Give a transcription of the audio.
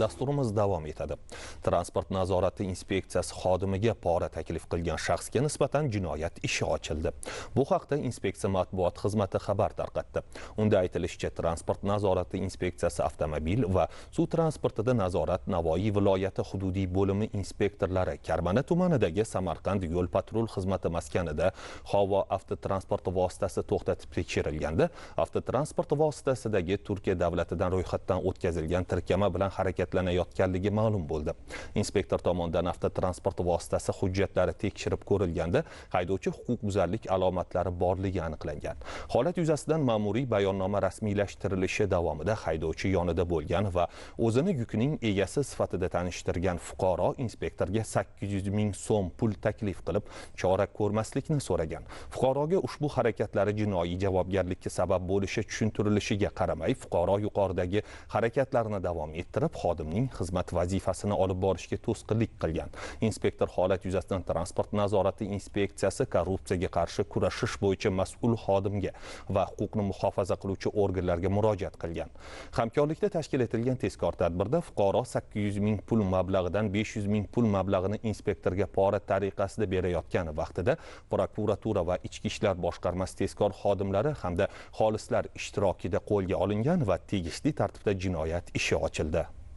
Dasturimiz davom etadi. Transport nazorati inspeksiyasi xodimiga pora taklif qilgan shaxsga nisbatan jinoyat ishi ochildi. Bu haqda inspeksiya matbuot xizmati xabar tarqatdi. Unda aytilishicha, transport nazorati inspeksiyasi avtomobil va suv transportida nazorat Navoiy viloyati hududiy bo'limi inspektorlari Karmana tumanidagi Samarqand yo'l patrul xizmati maskanida Howo avtotransport vositasi to'xtatib tekshirilganda, avtotransport vositasidagi Turkiya davlatidan ro'yxatdan o'tkazilgan tirkama bilan harakatlanayotganligi ma'lum bo'ldi. Inspektor tomonidan avtotransport vositasi hujjatlari tekshirib ko'rilganda haydovchi huquqbuzarlik alomatlari borligi aniqlangan. Holat yuzasidan ma'muriy bayonnoma rasmiylashtirilishi davomida haydovchi yonida bo'lgan va o'zini yukning egasi sifatida tanishtirgan fuqaro inspektorga 800 ming so'm pul taklif qilib, chora ko'rmaslikni so'ragan. Fuqaroga ushbu harakatlari jinoiy javobgarlikka sabab bo'lishi tushuntirilishiga qaramay, fuqaro yuqoridagi harakatlarni davom ettirib, xodimning xizmat vazifasini olib borishga to'sqinlik qilgan. Inspektor holat yuzasidan transport nazorati inspeksiyasi korrupsiyaga qarshi kurashish bo'yicha mas'ul xodimga va huquqni muhofaza qiluvchi organlarga murojaat qilgan. Hamkorlikda tashkil etilgan tezkor tadbirda fuqaro 800 ming pul mablag'idan 500 ming pul mablag'ini inspektorga pora tariqasida berayotgan vaqtida prokuratura va ichki ishlar boshqarmasi tezkor xodimlari hamda xolislar ishtirokida qo'lga olingan va tegishli tartibda jinoyat ishi ochildi.